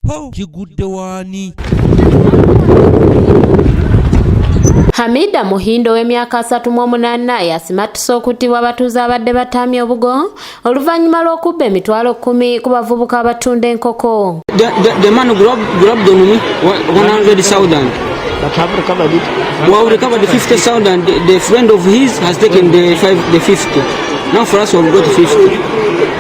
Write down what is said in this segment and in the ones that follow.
Ho, kigudde waani? Hamida Muhindo ow'emyaka 38 yasimattuse okuttibwa abatuuze abadde bataamye obugo oluvannyuma lw'okubba 100,000 ku bavubuka abatunda enkoko. The man grabbed on me 100,000. But have recovered it. We have recovered 50,000. The friend of his has taken the five, the 50. Now for us, we have got 50.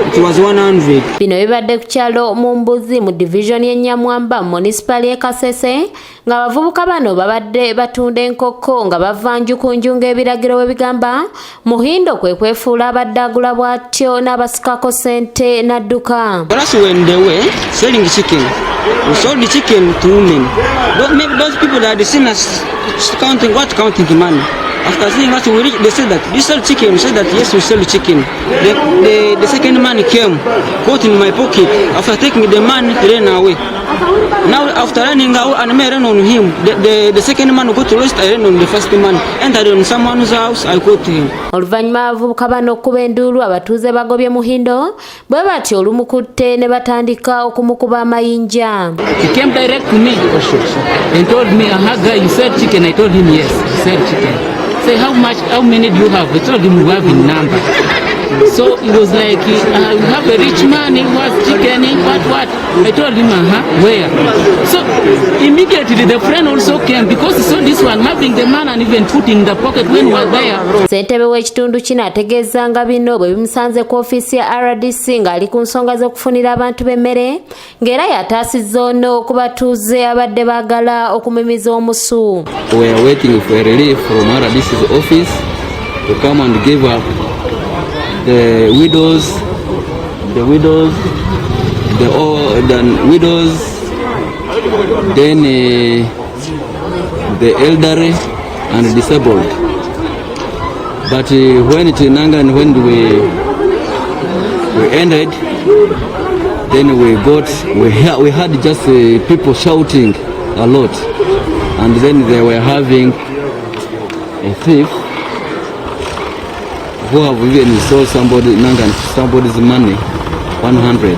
It was 100. Bino bibadde ku kyalo Mumbuzi mu divizoni y'e Nyamwamba mu munisipaali y'e Kasese ng'abavubuka bano babadde batunda enkoko nga bava nju ku nju ng'ebiragiro bwe bigamba. Muhindo kwe kwefuula abadde agula bw'atyo n'abasikako ssente n'adduka. For us, when they were selling chicken, we sold the chicken to women. Maybe those people that had seen us counting, what counting money. After seeing us, we reach, they said that, you sell chicken? We said that, yes, we sell chicken. The second man came, got in my pocket. After taking the money, he ran away. Now, after running away, and I ran on him. The second man got lost, I ran on the first man. Entered on someone's house, I caught him. Oluvannyuma abavubuka bano okukuba enduulu, abatuuze bagobye Muhindo bwe batyo olumukutte ne batandika okumukuba amayinja. He came direct to me and told me, aha, guy, you sell chicken? I told him, yes, you sell chicken. Say, how much, how many do you have? I told him we have in number. So he was like, we have a rich man who has chicken, what, what? I told him, uh-huh, where? So immediately the friend also came because he saw this one having the man and even put in the pocket when we were there. Ssentebe w'ekitundu kino ategeeza nga bino bwe bimusanze ku ofiisi ya RDC ng'ali ku nsonga z'okufunira abantu b'emmere ng'era yataasizza ono ku batuuze abadde baagala okumimiza omusu. We are waiting for a relief from RDC's office to come and give up the widows, the widows, the, all, the widows, then the elderly and disabled. But when it Nangan, when we ended, then we got we we had just people shouting a lot, and then they were having a thief who have even stole somebody Nangan somebody's money, 100.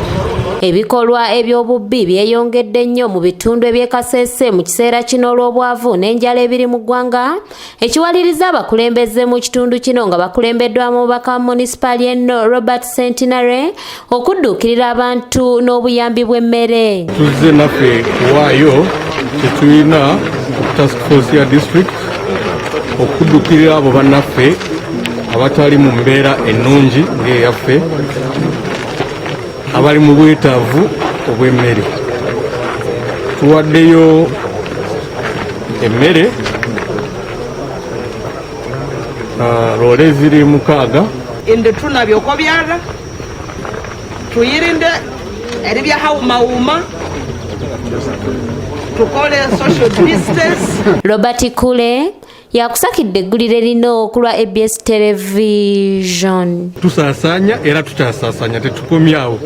Ebikolwa eby'obubbi byeyongedde nnyo mu bitundu eby'e Kasese mu kiseera kino olw'obwavu n'enjala ebiri mu ggwanga, ekiwaliriza abakulembeze mu kitundu kino nga bakulembeddwamu omubaka wa munisipaali eno Robert Centenary okudduukirira abantu n'obuyambi bw'emmere. Tuzze naffe kuwaayo kyetulina ku task force ya district okuddukirira abo bannaffe abatali mu mbeera ennungi ng'eyaffe, abali mu bwetaavu obw'emmere. Tuwaddeyo emmere loole ziri 6. Indi thunabya okobyalha tuyirinde eribya haumahuma, tukole social distance. Robert Kule yakusakidde eggulire lino ku lwa ABS Television. Tusaasaanya era tukyasaasanya, tetukomyawo.